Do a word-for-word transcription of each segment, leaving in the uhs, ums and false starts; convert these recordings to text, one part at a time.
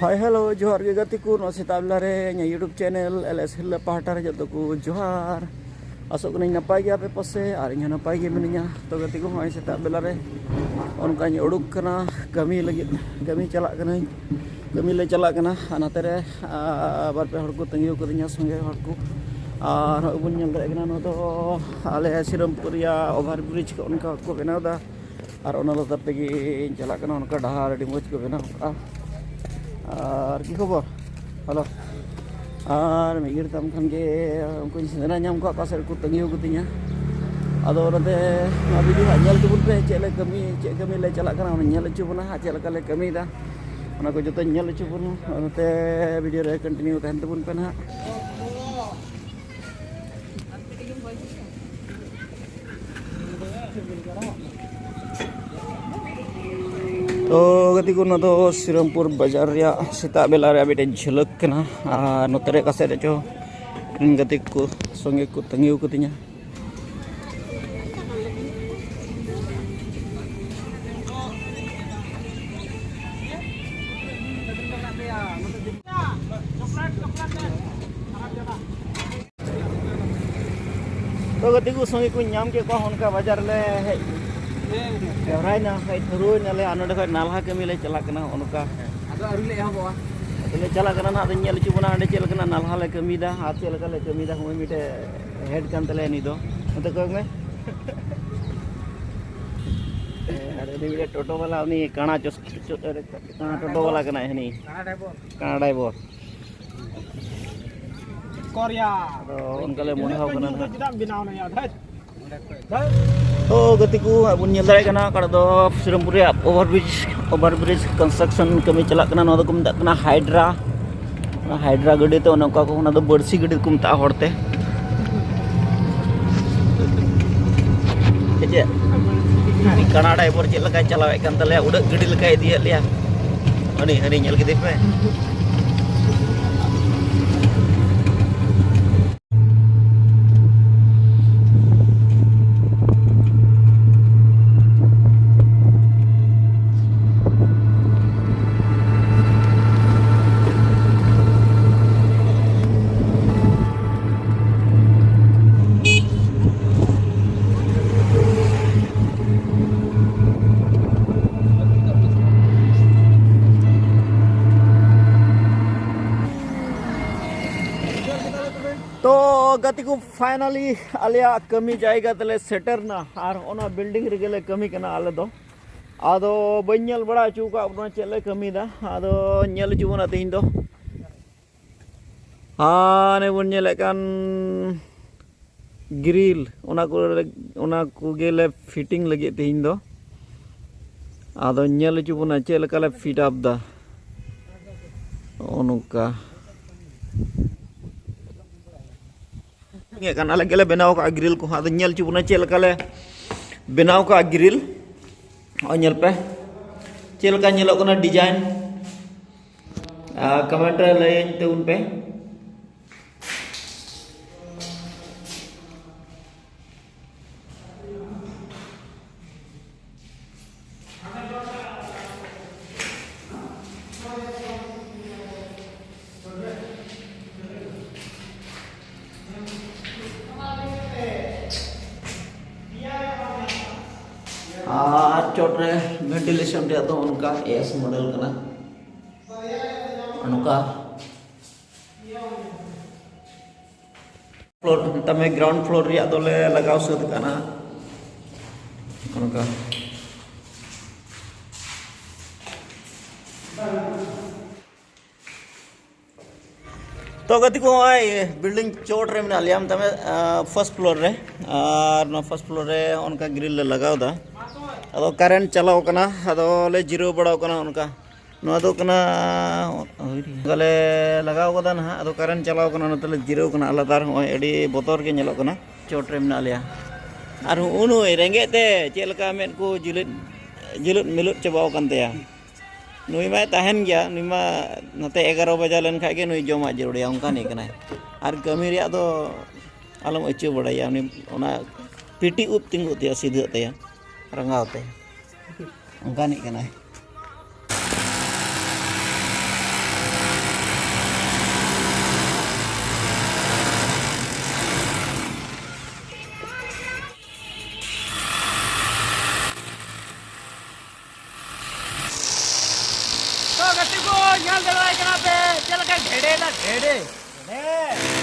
Hi hello, ᱡᱚᱦᱟᱨ ᱜᱮ ᱜᱟᱛᱮ ᱠᱚ, ᱱᱚᱣᱟ ᱥᱮᱛᱟᱜ ᱵᱮᱞᱟ ᱨᱮ ᱤᱧᱟᱹᱜ YouTube ᱪᱮᱱᱮᱞ ᱮᱞ ᱮᱥ ᱦᱤᱨᱞᱟᱹ ᱯᱟᱦᱴᱟ ᱨᱮ ᱡᱚᱛᱚ ᱠᱚ ᱡᱚᱦᱟᱨ᱾ ᱟᱥᱚᱜ ᱠᱟᱹᱱᱟᱹᱧ ᱱᱟᱯᱟᱭ ᱜᱮᱭᱟ ᱯᱮ ᱯᱟᱥᱮ, ᱟᱨ ᱤᱧ ᱦᱚᱸ ᱱᱟᱯᱟᱭ ᱜᱮ ᱢᱤᱱᱟᱹᱧᱟ᱾ ᱛᱚ ᱜᱟᱛᱮ ᱠᱚ, ᱱᱚᱜᱼᱚᱭ ᱥᱮᱛᱟᱜ ᱵᱮᱞᱟ ᱨᱮ ᱚᱱᱠᱟᱧ ᱩᱰᱩᱠ ᱠᱟᱱᱟ ᱠᱟᱹᱢᱤ ᱞᱟᱹᱜᱤᱫ, ᱠᱟᱹᱢᱤ ᱪᱟᱞᱟᱜ ᱠᱟᱹᱱᱟᱹᱧ, ᱠᱟᱹᱢᱤ ᱞᱮ ᱪᱟᱞᱟᱜ ᱠᱟᱱᱟ᱾ ᱟᱨ ᱱᱚᱛᱮ ᱨᱮ ᱟᱨ ᱵᱟᱨ ᱯᱮ ᱦᱚᱲ ᱠᱚ ᱛᱟᱺᱜᱤ ᱟᱠᱟᱫᱤᱧᱟ, ᱥᱚᱸᱜᱮ ᱦᱚᱲ ᱠᱚ᱾ ᱟᱨ ᱱᱚᱜᱼᱚᱭ ᱵᱚᱱ ᱧᱮᱞ ᱫᱟᱲᱮᱭᱟᱜ ᱠᱟᱱᱟ, ᱱᱚᱣᱟ ᱫᱚ ᱟᱞᱮ ᱥᱤᱨᱟᱹᱢᱯᱩᱨ ᱨᱮᱭᱟᱜ ᱚᱵᱷᱟᱨ ᱵᱨᱤᱡᱽ ᱠᱚ ᱚᱱᱠᱟ ᱠᱚ ᱵᱮᱱᱟᱣ ᱮᱫᱟ᱾ ᱟᱨ ᱚᱱᱟ ᱞᱟᱛᱟᱨ ᱛᱮᱜᱮᱧ ᱪᱟᱞᱟᱜ ᱠᱟᱱᱟ, ᱚᱱᱠᱟ ᱰᱟᱦᱟᱨ ᱟᱹᱰᱤ ᱢᱚᱡᱽ ᱠᱚ ᱵᱮᱱᱟᱣ ᱠᱟᱜᱼᱟ᱾ ᱟᱨ ᱠᱤ ᱠᱷᱚᱵᱚᱨ? ᱦᱮᱞᱳ᱾ ᱟᱨ ᱢᱤᱫ ᱜᱷᱟᱹᱲᱤᱡ ᱛᱟᱭᱚᱢ ᱠᱷᱟᱱ ᱜᱮ ᱩᱱᱠᱩᱧ ᱥᱮᱸᱫᱽᱨᱟ ᱧᱟᱢ ᱠᱚᱣᱟ, ᱚᱠᱟ ᱥᱮᱫ ᱨᱮᱠᱚ ᱛᱟᱺᱜᱤ ᱟᱠᱟᱫᱤᱧᱟ᱾ ᱟᱫᱚ ᱚᱱᱟᱛᱮ ᱱᱚᱣᱟ ᱵᱷᱤᱰᱤᱭᱳ ᱦᱟᱸᱜ ᱧᱮᱞ ᱛᱟᱵᱚᱱ ᱯᱮ, ᱪᱮᱫ ᱞᱮ ᱠᱟᱹᱢᱤ, ᱪᱮᱫ ᱠᱟᱹᱢᱤ ᱞᱮ ᱪᱟᱞᱟᱜ ᱠᱟᱱᱟ, ᱚᱱᱟ ᱧᱮᱞ ᱦᱚᱪᱚ ᱵᱚᱱᱟ ᱦᱟᱸᱜ, ᱪᱮᱫ ᱞᱮᱠᱟ ᱞᱮ ᱠᱟᱹᱢᱤᱭᱮᱫᱟ, ᱚᱱᱟ ᱠᱚ ᱡᱚᱛᱚᱧ ᱧᱮᱞ ᱦᱚᱪᱚ ᱵᱚᱱᱟ᱾ ᱚᱱᱟᱛᱮ ᱵᱷᱤᱰᱤᱭᱳ ᱨᱮ ᱠᱚᱱᱴᱤᱱᱤᱭᱩ ᱛᱟᱦᱮᱱ ᱛᱟᱵᱚᱱ ᱯᱮ ᱱᱟᱦᱟᱜ᱾ ᱛᱚ ᱜᱟᱛᱮ ᱠᱚ, ᱱᱚᱣᱟ ᱫᱚ ᱥᱤᱨᱟᱢᱯᱩᱨ ᱵᱟᱡᱟᱨ ᱨᱮᱭᱟᱜ ᱥᱮᱛᱟᱜ ᱵᱮᱞᱟ ᱨᱮᱭᱟᱜ ᱢᱤᱫᱴᱮᱱ ᱡᱷᱟᱹᱞᱟᱹᱠ ᱠᱟᱱᱟ᱾ ᱟᱨ ᱱᱚᱛᱮ ᱨᱮ ᱚᱠᱟ ᱥᱮᱫ ᱨᱮᱪᱚ ᱤᱧ ᱜᱟᱛᱮ ᱠᱚ ᱥᱚᱸᱜᱮ ᱠᱚ ᱛᱟᱺᱜᱤ ᱟᱠᱟᱫᱤᱧᱟ᱾ ᱛᱚ ᱜᱟᱛᱮ ᱠᱚ, ᱥᱚᱸᱜᱮ ᱠᱚᱧ ᱧᱟᱢ ᱠᱮᱫ ᱠᱚᱣᱟ, ᱚᱱᱠᱟ ᱵᱟᱡᱟᱨ ᱞᱮ ᱦᱮᱡ ᱡᱟᱣᱨᱟᱭᱮᱱᱟ, ᱦᱮᱡ ᱫᱷᱩᱨᱟᱹᱣ ᱮᱱᱟᱞᱮ᱾ ᱟᱨ ᱱᱚᱸᱰᱮ ᱠᱷᱚᱡ ᱱᱟᱞᱦᱟ ᱠᱟᱹᱢᱤ ᱞᱮ ᱪᱟᱞᱟᱜ ᱠᱟᱱᱟ᱾ ᱚᱱᱠᱟ ᱟᱫᱚ ᱟᱹᱣᱨᱤ ᱞᱮ ᱮᱦᱚᱵᱚᱜᱼᱟ᱾ ᱟᱫᱚ ᱞᱮ ᱪᱟᱞᱟᱜ ᱠᱟᱱᱟ ᱱᱟᱦᱟᱜ, ᱟᱫᱚᱧ ᱧᱮᱞ ᱦᱚᱪᱚ ᱵᱚᱱᱟ ᱚᱸᱰᱮ ᱪᱮᱫ ᱞᱮᱠᱟᱱᱟᱜ ᱱᱟᱞᱦᱟ ᱞᱮ ᱠᱟᱹᱢᱤᱭᱮᱫᱟ ᱟᱨ ᱪᱮᱫ ᱞᱮᱠᱟ ᱞᱮ ᱠᱟᱹᱢᱤᱭᱮᱫᱟ᱾ ᱦᱚᱸᱜᱼᱚᱭ ᱢᱤᱫᱴᱮᱡ ᱦᱮᱰ ᱠᱟᱱ ᱛᱟᱞᱮᱭᱟ ᱱᱩᱭ ᱫᱚ, ᱱᱚᱛᱮ ᱠᱚᱭᱚᱜ ᱢᱮ᱾ ᱟᱨ ᱩᱱᱤ ᱢᱤᱫᱴᱮᱡ ᱴᱳᱴᱳ ᱵᱟᱞᱟ, ᱩᱱᱤ ᱠᱟᱬᱟ ᱪᱚᱥ-, ᱪᱚ-, ᱠᱟᱬᱟ ᱴᱳᱴᱳ ᱵᱟᱞᱟ ᱠᱟᱱᱟᱭ ᱦᱟᱹᱱᱤ᱾ ᱠᱟᱬᱟ ᱰᱟᱭᱵᱚᱨ᱾ ᱠᱟᱬᱟ ᱰᱟᱭᱵᱚᱨ᱾ ᱠᱚᱨᱭᱟ᱾ ᱟᱫᱚ ᱚᱱᱠᱟ ᱞᱮ ᱢᱚᱱᱮ ᱦᱚᱸ ᱠᱟᱱᱟ ᱱᱟᱦᱟᱜ᱾ ᱪᱮᱫᱟᱜ ᱮᱢ ᱵᱮᱱᱟᱣ ᱱᱟ ᱭᱟ, ᱫᱷᱟᱹᱴ? ᱛᱚ ᱜᱟᱛᱮ ᱠᱚ, ᱦᱟᱸᱜ ᱵᱚᱱ ᱧᱮᱞ ᱫᱟᱲᱮᱭᱟᱜ ᱠᱟᱱᱟ, ᱚᱠᱟ ᱫᱚ ᱥᱤᱨᱟᱢᱯᱩᱨ ᱨᱮᱭᱟᱜ ᱚᱵᱷᱟᱨ ᱵᱨᱤᱡᱽ, ᱚᱵᱷᱟᱨ ᱵᱨᱤᱡᱽ ᱠᱚᱱᱥᱴᱨᱟᱠᱥᱚᱱ ᱠᱟᱹᱢᱤ ᱪᱟᱞᱟᱜ ᱠᱟᱱᱟ᱾ ᱱᱚᱣᱟ ᱫᱚᱠᱚ ᱢᱮᱛᱟᱜ ᱠᱟᱱᱟ ᱦᱟᱭᱰᱨᱟ᱾ ᱚᱱᱟ ᱦᱟᱭᱰᱨᱟ ᱜᱟᱹᱰᱤ ᱛᱮ, ᱚᱱᱮ ᱚᱱᱠᱟ ᱠᱚ, ᱚᱱᱟ ᱫᱚ ᱵᱟᱹᱲᱥᱤ ᱜᱟᱹᱰᱤ ᱠᱚ ᱢᱮᱛᱟᱜᱼᱟ ᱦᱚᱲᱛᱮ᱾ ᱥᱮ ᱪᱮᱫ? ᱩᱱᱤ ᱠᱟᱬᱟ ᱰᱟᱭᱵᱚᱨ ᱪᱮᱫ ᱞᱮᱠᱟᱭ ᱪᱟᱞᱟᱣᱮᱫ ᱠᱟᱱ ᱛᱟᱞᱮᱭᱟ, ᱩᱰᱟᱹᱜ ᱜᱟᱹᱰᱤ ᱞᱮᱠᱟᱭ ᱤᱫᱤᱭᱮᱫ ᱞᱮᱭᱟ᱾ ᱦᱟᱹᱱᱤ, ᱦᱟᱹᱱᱤ ᱧᱮᱞ ᱠᱮᱫᱮ ᱯᱮ᱾ ᱜᱟᱛᱮ ᱠᱚ, finally ᱟᱞᱮᱭᱟᱜ ᱠᱟᱹᱢᱤ ᱡᱟᱭᱜᱟ ᱛᱮᱞᱮ ᱥᱮᱴᱮᱨ ᱱᱟ᱾ ᱟᱨ ᱚᱱᱟ building ᱨᱮᱜᱮ ᱞᱮ ᱠᱟᱹᱢᱤ ᱠᱟᱱᱟ ᱟᱞᱮ ᱫᱚ᱾ ᱟᱫᱚ ᱵᱟᱹᱧ ᱧᱮᱞ ᱵᱟᱲᱟ ᱦᱚᱪᱚ ᱟᱠᱟᱫ ᱵᱚᱱᱟ ᱪᱮᱫ ᱞᱮ ᱠᱟᱹᱢᱤᱭᱮᱫᱟ᱾ ᱟᱫᱚ ᱧᱮᱞ ᱦᱚᱪᱚ ᱵᱚᱱᱟ ᱛᱮᱦᱮᱧ ᱫᱚ᱾ ᱦᱟᱱᱮ ᱵᱚᱱ ᱧᱮᱞᱮᱫ ᱠᱟᱱ grill, ᱚᱱᱟ ᱠᱚ, ᱚᱱᱟ ᱠᱚᱜᱮ ᱞᱮ fitting ᱞᱟᱹᱜᱤᱫ ᱛᱮᱦᱮᱧ ᱫᱚ᱾ ᱟᱫᱚ ᱧᱮᱞ ᱦᱚᱪᱚ ᱵᱚᱱᱟ ᱪᱮᱫ ᱞᱮᱠᱟ ᱞᱮ fit up ᱫᱟ᱾ ᱱᱚᱜᱼᱚ ᱱᱚᱝᱠᱟ᱾ ᱤᱭᱟᱹ ᱠᱟᱱ, ᱟᱞᱮ ᱜᱮᱞᱮ ᱵᱮᱱᱟᱣ ᱠᱟᱜᱼᱟ grill ᱠᱚᱦᱚᱸ᱾ ᱟᱫᱚ ᱧᱮᱞ ᱦᱚᱪᱚ ᱵᱚᱱᱟ ᱪᱮᱫ ᱞᱮᱠᱟ ᱞᱮ ᱵᱮᱱᱟᱣ ᱠᱟᱜᱼᱟ grill᱾ ᱱᱚᱜᱼᱚᱭ ᱧᱮᱞ ᱯᱮ ᱪᱮᱫ ᱞᱮᱠᱟ ᱧᱮᱞᱚᱜ ᱠᱟᱱᱟ design᱾ ᱟᱨ comment ᱨᱮ ᱞᱟᱹᱭᱟᱹᱧ ᱛᱟᱵᱚᱱ ᱯᱮ᱾ ᱟᱨ ᱪᱚᱴ ᱨᱮ ventilation ᱨᱮᱭᱟᱜ ᱫᱚ ᱚᱱᱠᱟ S model ᱠᱟᱱᱟ, ᱱᱚᱝᱠᱟ᱾ Floor, ᱛᱟᱨ ᱢᱟᱱᱮ ground floor ᱨᱮᱭᱟᱜ ᱫᱚᱞᱮ ᱞᱟᱜᱟᱣ ᱥᱟᱹᱛ ᱠᱟᱱᱟ᱾ ᱚᱱᱠᱟ᱾ ᱛᱚ ᱜᱟᱛᱮ ᱠᱚ, ᱱᱚᱜᱼᱚᱭ building ᱪᱚᱴ ᱨᱮ ᱢᱮᱱᱟᱜ ᱞᱮᱭᱟ, ᱢᱮᱛᱟᱜ ᱢᱮ, ᱟᱸ, first floor ᱨᱮ᱾ ᱟᱨ ᱱᱚᱣᱟ first floor ᱨᱮ ᱚᱱᱠᱟ grill ᱞᱮ ᱞᱟᱜᱟᱣ ᱮᱫᱟ᱾ ᱟᱫᱚ current ᱪᱟᱞᱟᱣ ᱠᱟᱱᱟ, ᱟᱫᱚ ᱞᱮ ᱡᱤᱨᱟᱹᱣ ᱵᱟᱲᱟᱣ ᱠᱟᱱᱟ ᱚᱱᱠᱟ᱾ ᱱᱚᱣᱟ ᱫᱚ ᱠᱟᱱᱟ, ᱚᱱᱠᱟ ᱞᱮ ᱞᱟᱜᱟᱣ ᱠᱟᱫᱟ ᱱᱟᱦᱟᱜ, ᱟᱫᱚ current ᱪᱟᱞᱟᱣ ᱠᱟᱱᱟ, ᱚᱱᱟᱛᱮ ᱞᱮ ᱡᱤᱨᱟᱹᱣ ᱠᱟᱱᱟ ᱟᱞᱟᱫᱟ ᱨᱮ᱾ ᱱᱚᱜᱼᱚᱭ ᱟᱹᱰᱤ ᱵᱚᱛᱚᱨ ᱜᱮ ᱧᱮᱞᱚᱜ ᱠᱟᱱᱟ, ᱪᱚᱴ ᱨᱮ ᱢᱮᱱᱟᱜ ᱞᱮᱭᱟ᱾ ᱟᱨ ᱦᱩᱜᱼᱩ ᱱᱩᱭ ᱨᱮᱸᱜᱮᱡ ᱛᱮ ᱪᱮᱫ ᱞᱮᱠᱟ ᱢᱮᱫ ᱠᱚ ᱡᱤᱞᱤᱫ, ᱡᱤᱞᱤᱫ ᱢᱤᱞᱤᱫ ᱪᱟᱵᱟᱣ ᱟᱠᱟᱱ ᱛᱟᱭᱟ᱾ ᱱᱩᱭ ᱢᱟᱭ ᱛᱟᱦᱮᱱ ᱜᱮᱭᱟ, ᱱᱩᱭ ᱢᱟ ᱱᱚᱛᱮ ᱮᱜᱟᱨᱚ ᱵᱟᱡᱟᱣ ᱞᱮᱱᱠᱷᱟᱡ ᱜᱮ ᱱᱩᱭ ᱡᱚᱢᱟᱜ ᱡᱟᱹᱨᱩᱲᱮᱭᱟ, ᱚᱱᱠᱟᱱᱤᱡ ᱠᱟᱱᱟᱭ᱾ ᱟᱨ ᱠᱟᱹᱢᱤ ᱨᱮᱭᱟᱜ ᱫᱚ ᱟᱞᱚᱢ ᱟᱹᱪᱟᱹ ᱵᱟᱲᱟᱭᱟ, ᱩᱱᱤ ᱚᱱᱟ ᱯᱤᱴᱤ ᱩᱵ ᱛᱤᱸᱜᱩᱜ ᱛᱟᱭᱟ, ᱥᱤᱫᱷᱟᱹᱜ ᱛᱟᱭᱟ, ᱨᱟᱸᱜᱟᱣ ᱛᱮ, ᱚᱱᱠᱟᱱᱤᱡ ᱠᱟᱱᱟᱭ᱾ ᱛᱚ ᱜᱟᱛᱮ ᱠᱚ, ᱧᱮᱞ ᱫᱟᱲᱮᱭᱟᱭ ᱠᱟᱱᱟ ᱯᱮ ᱪᱮᱫ ᱞᱮᱠᱟᱭ ᱰᱷᱮᱰᱮ ᱫᱟ, ᱰᱷᱮᱰᱮ, ᱰᱷᱮᱰᱮ᱾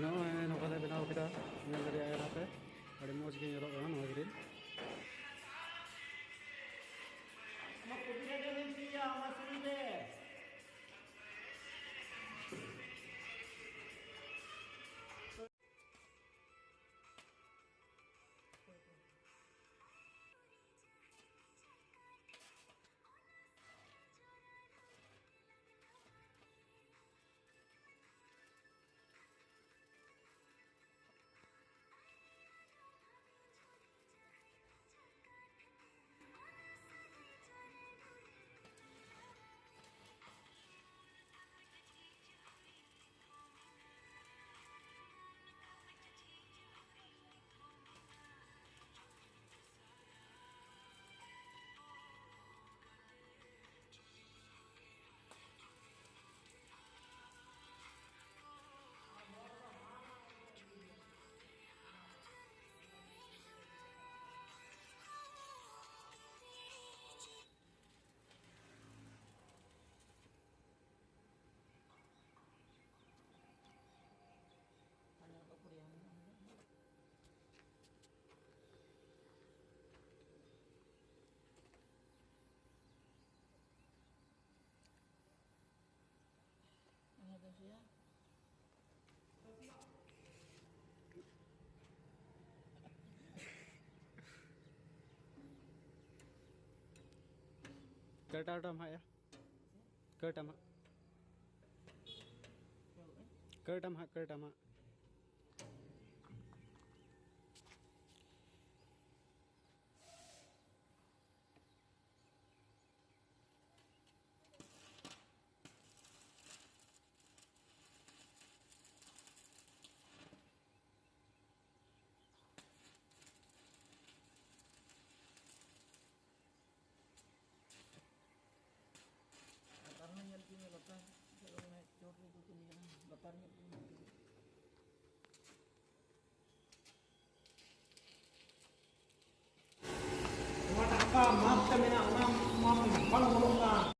ᱱᱚᱜᱼᱚᱭ ᱱᱚᱝᱠᱟ ᱞᱮ ᱵᱮᱱᱟᱣ ᱠᱮᱫᱟ, ᱧᱮᱞ ᱫᱟᱲᱮᱭᱟᱜ ᱠᱟᱱᱟ ᱯᱮ, ᱟᱹᱰᱤ ᱢᱚᱡᱽ ᱜᱮ ᱧᱮᱞᱚᱜ ᱠᱟᱱᱟ ᱱᱚᱣᱟ ᱜᱨᱤᱞ᱾ ᱠᱟᱴᱟᱣ ᱴᱟᱢ ᱦᱟᱸᱜ ᱭᱟ᱾ ᱠᱟᱴᱟᱢ ᱦᱟᱸᱜ᱾ ᱠᱟᱴᱟᱢ ᱦᱟᱸᱜ, ᱠᱟᱴᱟᱢ ᱦᱟᱸᱜ᱾ ᱚᱱᱟᱴᱟᱜ ᱚᱠᱟ ᱢᱟᱯ ᱛᱮ ᱢᱮᱱᱟᱜ, ᱚᱱᱟ ᱢᱟᱯ ᱵᱟᱝ ᱵᱚᱞᱚᱜ ᱠᱟᱱᱟ᱾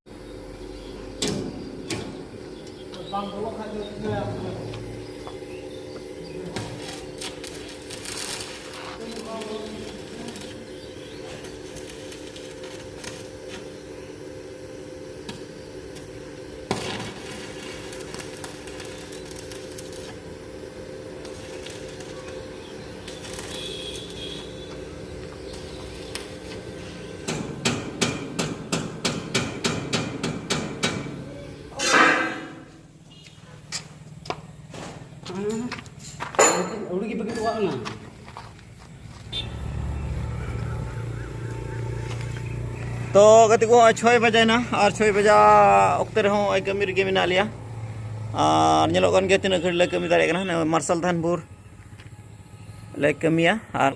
ᱵᱟᱝ ᱵᱚᱞᱚᱜ ᱠᱷᱟᱱ ᱫᱚ ᱪᱤᱠᱟᱹᱭᱟ? ᱟᱹᱣᱲᱤ ᱜᱮ ᱵᱟᱹᱜᱤ ᱦᱚᱴᱚ ᱠᱟᱜ ᱠᱟᱱᱟ᱾ ᱛᱚ ᱜᱟᱛᱮ ᱠᱚ, ᱱᱚᱜᱼᱚᱭ ᱪᱷᱚᱭ ᱵᱟᱡᱟᱭᱮᱱᱟ, ᱟᱨ ᱪᱷᱚᱭ ᱵᱟᱡᱟ ᱚᱠᱛᱮ ᱨᱮᱦᱚᱸ ᱱᱚᱜᱼᱚᱭ ᱠᱟᱹᱢᱤ ᱨᱮᱜᱮ ᱢᱮᱱᱟᱜ ᱞᱮᱭᱟ᱾ ᱟᱨ ᱧᱮᱞᱚᱜ ᱠᱟᱱ ᱜᱮᱭᱟ ᱛᱤᱱᱟᱹᱜ ᱜᱷᱟᱹᱲᱤᱡ ᱞᱮ ᱠᱟᱹᱢᱤ ᱫᱟᱲᱮᱭᱟᱜ ᱠᱟᱱᱟ᱾ ᱱᱚᱜᱼᱚᱭ ᱢᱟᱨᱥᱟᱞ ᱛᱷᱟᱱ ᱵᱷᱳᱨ ᱞᱮ ᱠᱟᱹᱢᱤᱭᱟ, ᱟᱨ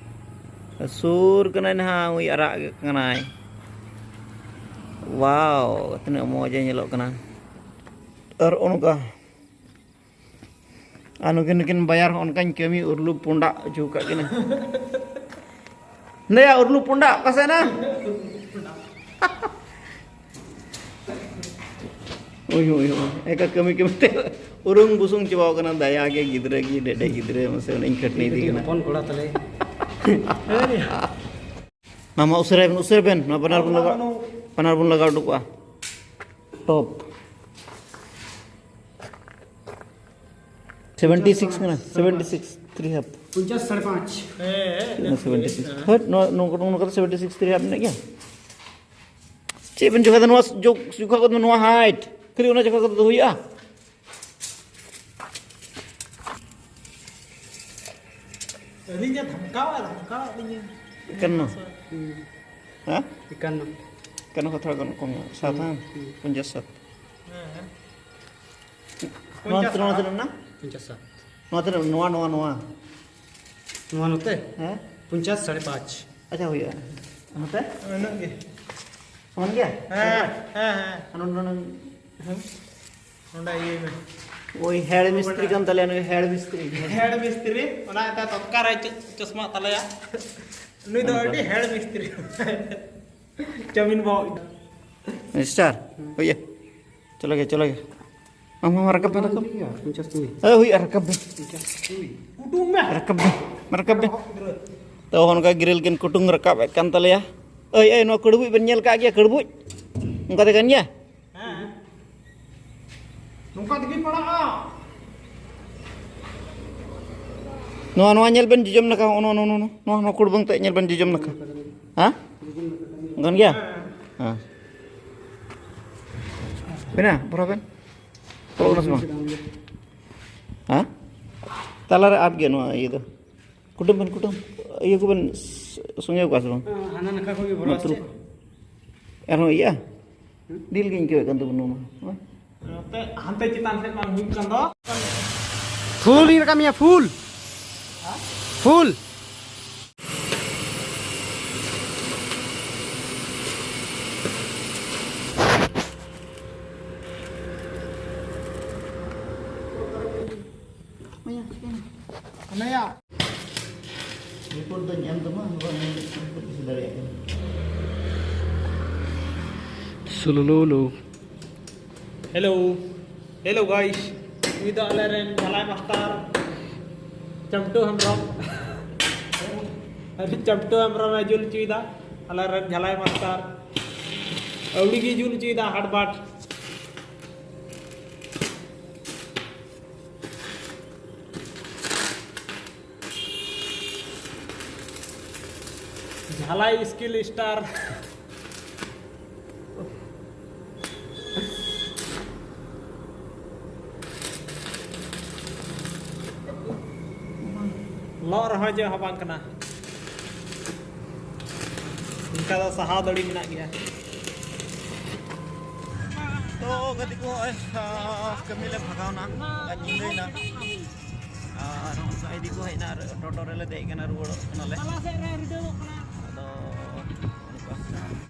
ᱥᱩᱨ ᱠᱟᱱᱟᱭ ᱱᱟᱦᱟᱜ, ᱩᱭ ᱟᱨᱟᱜ ᱠᱟᱱᱟᱭ᱾ ᱣᱟᱣ, ᱛᱤᱱᱟᱹᱜ ᱢᱚᱡᱽ ᱮ ᱧᱮᱞᱚᱜ ᱠᱟᱱᱟ᱾ ᱟᱨ ᱚᱱᱠᱟ ᱟᱨ ᱱᱩᱠᱤᱱ, ᱱᱩᱠᱤᱱ ᱵᱟᱭᱟᱨ ᱦᱚᱸ ᱚᱱᱠᱟᱧ ᱠᱟᱹᱢᱤ ᱩᱨᱞᱩ ᱯᱩᱸᱰᱟᱜ ᱦᱚᱪᱚ ᱟᱠᱟᱫ ᱠᱤᱱᱟ᱾ ᱫᱟᱭᱟ, ᱩᱨᱞᱩ ᱯᱩᱸᱰᱟᱜ ᱚᱠᱟ ᱥᱮᱫ ᱮᱱᱟ? ᱳᱭ, ᱳᱭ, ᱳᱭ, ᱮᱠᱟ ᱠᱟᱹᱢᱤ, ᱠᱟᱹᱢᱤ ᱛᱮ ᱩᱨᱩᱝ ᱵᱩᱥᱩᱝ ᱪᱟᱵᱟᱣ ᱠᱟᱱᱟ᱾ ᱫᱟᱭᱟ ᱜᱮ, ᱜᱤᱫᱽᱨᱟᱹ ᱜᱮ, ᱰᱮᱰᱮ ᱜᱤᱫᱽᱨᱟᱹ, ᱢᱟᱥᱮ ᱩᱱᱤᱧ ᱠᱷᱟᱹᱴᱱᱤ ᱤᱫᱤ ᱠᱟᱹᱴᱤᱡ ᱠᱟᱱᱟ᱾ ᱦᱚᱯᱚᱱ ᱠᱚᱲᱟ ᱛᱟᱞᱮ᱾ ᱢᱟ, ᱢᱟ, ᱩᱥᱟᱹᱨᱟᱭ ᱵᱮᱱ, ᱩᱥᱟᱹᱨ ᱵᱮᱱ, ᱱᱚᱣᱟ ᱵᱟᱱᱟᱨ ᱵᱚᱱ ᱞᱟᱜᱟᱣ, ᱵᱟᱱᱟᱨ ᱵᱚᱱ ᱞᱟᱜᱟᱣ ᱦᱚᱴᱚ ᱠᱟᱜᱼᱟ᱾ ᱴᱚᱯ᱾ ᱥᱮᱵᱷᱮᱱᱴᱤ ᱥᱤᱠᱥ ᱠᱟᱱᱟ, ᱥᱮᱵᱷᱮᱱᱴᱤ ᱥᱤᱠᱥ, ᱛᱷᱨᱤ ᱦᱟᱯ᱾ ᱯᱚᱧᱪᱟᱥ, ᱥᱟᱲᱮ ᱯᱟᱸᱪ᱾ ᱦᱮᱸ, ᱛᱤᱱᱟᱹᱜ ᱥᱮᱵᱷᱮᱱᱴᱤ ᱥᱤᱠᱥ? ᱦᱮᱸ᱾ ᱦᱟᱹᱴ, ᱱᱚᱣᱟ, ᱱᱚᱝᱠᱟ, ᱱᱚᱝᱠᱟ ᱫᱚ ᱥᱮᱵᱷᱮᱱᱴᱤ ᱥᱤᱠᱥ, ᱛᱷᱨᱤ ᱦᱟᱯ ᱢᱮᱱᱟᱜ ᱜᱮᱭᱟ᱾ ᱪᱮᱫ ᱵᱮᱱ ᱡᱚᱠᱷᱟ ᱫᱟ? ᱱᱚᱣᱟ ᱡᱚᱠ-, ᱡᱚᱠᱷᱟ ᱠᱚᱫᱚ ᱱᱚᱣᱟ ᱦᱟᱭᱤᱴ, ᱠᱷᱟᱹᱞᱤ ᱚᱱᱟ ᱡᱚᱠᱷᱟ ᱠᱚᱫᱚ ᱦᱩᱭᱩᱜᱼᱟ? ᱟᱹᱞᱤᱧ ᱮ ᱫᱷᱟᱢᱠᱟᱣᱟ, ᱫᱷᱟᱢᱠᱟᱣᱟ ᱟᱹᱞᱤᱧ᱾ ᱮᱠᱟᱱᱱᱚ᱾ ᱦᱩᱸ᱾ ᱦᱮᱸ? ᱮᱠᱟᱱᱱᱚ᱾ ᱮᱠᱟᱱᱱᱚ ᱠᱷᱚᱱ ᱛᱷᱚᱲᱟ ᱜᱟᱱ ᱠᱚᱢ ᱧᱚᱜ, ᱥᱟᱛ, ᱦᱩᱸ, ᱦᱮᱸ? ᱦᱩᱸ᱾ ᱯᱚᱧᱪᱟᱥ ᱥᱟᱛ᱾ ᱦᱮᱸ, ᱦᱮᱸ᱾ ᱱᱚᱣᱟ ᱯᱚᱧᱪᱟᱥ ᱛᱤᱱᱟᱹᱜ, ᱱᱚᱣᱟ ᱥᱟᱛ᱾ ᱛᱤᱱᱟᱹᱜ ᱢᱮᱱᱟᱜᱼᱟ? ᱯᱚᱧᱪᱟᱥ ᱥᱟᱛ᱾ ᱱᱚᱣᱟ ᱛᱤᱱᱟᱹᱜ? ᱱᱚᱣᱟ, ᱱᱚᱣᱟ, ᱱᱚᱣᱟ᱾ ᱱᱚᱣᱟ ᱱᱚᱛᱮ? ᱦᱮᱸ? ᱯᱚᱧᱪᱟᱥ, ᱥᱟᱲᱮ ᱯᱟᱸᱪ᱾ ᱟᱪᱪᱷᱟ, ᱦᱩᱭᱩᱜᱼᱟ᱾ ᱱᱚᱛᱮ? ᱩᱱᱟᱹᱜ ᱜᱮ᱾ ᱥᱚᱢᱟᱱ ᱜᱮᱭᱟ? ᱦᱮᱸ, ᱦᱮᱸ, ᱦᱮᱸ᱾ ᱟᱨ ᱱᱚᱰᱮ, ᱱᱚᱰᱮ? ᱦᱮᱸ᱾ ᱱᱚᱰᱮ ᱤᱭᱟᱹᱭ ᱢᱮ᱾ ᱳᱭ ᱦᱮᱲ ᱢᱤᱥᱛᱨᱤ ᱠᱟᱱ ᱛᱟᱞᱮᱭᱟ ᱱᱩᱭ, ᱦᱮᱲ ᱢᱤᱥᱛᱨᱤ᱾ ᱦᱮᱲ ᱢᱤᱥᱛᱨᱤ, ᱚᱱᱟ ᱮᱴᱟᱜ ᱛᱚᱛᱠᱟᱨ ᱮ ᱪᱚ-, ᱪᱚᱥᱢᱟ ᱛᱟᱞᱮᱭᱟ᱾ ᱱᱩᱭ ᱫᱚ ᱟᱹᱰᱤ ᱦᱮᱲ ᱢᱤᱥᱛᱨᱤ᱾ ᱪᱟᱣᱢᱤᱱ ᱵᱚ ᱢᱤᱥᱴᱟᱨ, ᱦᱩᱭᱟ᱾ ᱪᱚᱞᱚ ᱜᱮ, ᱪᱚᱞᱚ ᱜᱮ᱾ ᱟᱢ ᱦᱚᱸ ᱨᱟᱠᱟᱵ ᱢᱮ, ᱨᱟᱠᱟᱵ᱾ ᱯᱚᱧᱪᱟᱥ ᱴᱩᱭ᱾ ᱮ, ᱦᱩᱭᱩᱜᱼᱟ, ᱨᱟᱠᱟᱵ ᱢᱮ᱾ ᱯᱚᱧᱪᱟᱥ ᱴᱩᱭ᱾ ᱩᱰᱩᱝ ᱢᱮ᱾ ᱨᱟᱠᱟᱵ ᱢᱮ, ᱨᱟᱠᱟᱵ ᱢᱮ᱾ ᱛᱚ, ᱚᱱᱠᱟ ᱜᱨᱤᱞ ᱠᱤᱱ ᱠᱩᱴᱩᱝ ᱨᱟᱠᱟᱵ ᱮᱫ ᱠᱟᱱ ᱛᱟᱞᱮᱭᱟ᱾ ᱮᱭ, ᱮᱭ, ᱱᱚᱣᱟ ᱠᱟᱹᱲᱵᱩᱡ ᱵᱮᱱ ᱧᱮᱞ ᱠᱟᱜ ᱜᱮᱭᱟ? ᱠᱟᱹᱲᱵᱩᱡ? ᱚᱱᱠᱟ ᱛᱮ ᱠᱟᱱ ᱜᱮᱭᱟ? ᱦᱮᱸ᱾ ᱱᱚᱝᱠᱟ ᱛᱮᱜᱮ ᱯᱟᱲᱟᱜᱼᱟ᱾ ᱱᱚᱣᱟ, ᱱᱚᱣᱟ ᱧᱮᱞ ᱵᱮᱱ ᱡᱚᱡᱚᱢ ᱱᱟᱠᱷᱟ, ᱱᱚᱜᱼᱚ ᱱᱚᱣᱟ, ᱱᱚᱣᱟ, ᱱᱚᱣᱟ, ᱱᱚᱣᱟ, ᱱᱚᱣᱟ ᱠᱩᱲᱵᱟᱝ ᱛᱮ ᱧᱮᱞ ᱵᱮᱱ ᱡᱚᱡᱚᱢ ᱱᱟᱠᱷᱟ᱾ ᱦᱮᱸ? ᱜᱟᱱ ᱜᱮᱭᱟ? ᱦᱮᱸ᱾ ᱵᱮᱱᱟ, ᱵᱷᱚᱨᱟᱣ ᱵᱮᱱ᱾ ᱯᱚᱲᱚᱜ ᱠᱟᱱᱟ ᱥᱮ ᱵᱟᱝ? ᱦᱮᱸ? ᱛᱟᱞᱟᱨᱮ ᱟᱫ ᱜᱮ ᱱᱚᱣᱟ ᱤᱭᱟᱹ ᱫᱚ᱾ ᱠᱩᱴᱟᱹᱢ ᱵᱮᱱ, ᱠᱩᱴᱟᱹᱢ᱾ ᱤᱭᱟᱹ ᱠᱚᱵᱮᱱ ᱥᱚᱸᱜᱮ ᱠᱚᱣᱟ ᱥᱮ ᱵᱟᱝ? ᱦᱟᱱᱟ ᱱᱟᱠᱷᱟ ᱠᱷᱚᱱ ᱜᱮ ᱵᱷᱚᱨᱟᱣ ᱢᱟᱛᱨᱩ᱾ ᱟᱨᱦᱚᱸ ᱤᱭᱟᱹᱜᱼᱟ? ᱰᱤᱞ ᱜᱤᱧ ᱟᱹᱭᱠᱟᱹᱣᱮᱫ ᱠᱟᱱ ᱛᱟᱵᱚᱱᱟ ᱱᱚᱣᱟ᱾ ᱱᱚᱛᱮ ᱦᱟᱱᱛᱮ ᱪᱮᱛᱟᱱ ᱥᱮᱫ ᱵᱟᱝ ᱦᱩᱭᱩᱜ ᱠᱟᱱ ᱫᱚ᱾ ᱯᱷᱩᱞ ᱤᱧ ᱨᱟᱠᱟᱵ ᱢᱮᱭᱟ, ᱯᱷᱩᱞ᱾ ᱯᱷᱩᱞ᱾ ᱚᱱᱮᱭᱟ᱾ ᱨᱤᱯᱳᱨᱴ ᱫᱚᱧ ᱮᱢ ᱛᱟᱢᱟ, ᱱᱚᱣᱟ ᱧᱮᱞ ᱞᱮᱠᱷᱟᱱ ᱠᱚ ᱠᱩᱥᱤ ᱫᱟᱲᱮᱭᱟᱜ ᱠᱟᱱᱟ᱾ ᱥᱩᱞᱩᱞᱩᱞᱩ᱾ Hello, hello guys, ᱱᱩᱭ ᱫᱚ ᱟᱞᱮ ᱨᱮᱱ ᱡᱷᱟᱞᱟᱭ ᱢᱟᱥᱴᱟᱨ ᱪᱟᱢᱴᱩ ᱦᱮᱢᱵᱨᱚᱢ᱾ ᱟᱹᱰᱤ ᱪᱟᱢᱴᱩ ᱦᱮᱢᱵᱨᱚᱢ ᱮ ᱡᱩᱞ ᱦᱚᱪᱚᱭᱮᱫᱟ, ᱟᱞᱮ ᱨᱮᱱ ᱡᱷᱟᱞᱟᱭ ᱢᱟᱥᱴᱟᱨ᱾ ᱟᱹᱣᱲᱤ ᱜᱮ ᱡᱩᱞ ᱦᱚᱪᱚᱭᱮᱫᱟ ᱦᱟᱴ ᱵᱟᱴ᱾ ᱡᱷᱟᱞᱟᱭ ᱥᱠᱤᱞ ᱥᱴᱟᱨ᱾ ᱞᱚᱜ ᱨᱮᱦᱚᱸ ᱪᱮᱫ ᱦᱚᱸ ᱵᱟᱝ ᱠᱟᱱᱟ᱾ ᱚᱱᱠᱟ ᱫᱚ ᱥᱟᱦᱟᱣ ᱫᱟᱲᱮ ᱢᱮᱱᱟᱜ ᱜᱮᱭᱟ᱾ ᱛᱚ ᱜᱟᱛᱮ ᱠᱚ, ᱱᱚᱜᱼᱚᱭ, ᱟᱸ, ᱠᱟᱹᱢᱤ ᱞᱮ ᱵᱷᱟᱜᱟᱣᱱᱟ᱾ ᱟᱨ ᱧᱤᱫᱟᱹᱭᱮᱱᱟ᱾ ᱟᱨ ᱱᱚᱜᱼᱚᱭ ᱤᱫᱤ ᱠᱚ ᱦᱮᱡ ᱮᱱᱟ ᱟᱨ ᱴᱳᱴᱳ ᱨᱮᱞᱮ ᱫᱮᱡ ᱠᱟᱱᱟ, ᱨᱩᱣᱟᱹᱲᱚᱜ ᱠᱟᱱᱟᱞᱮ᱾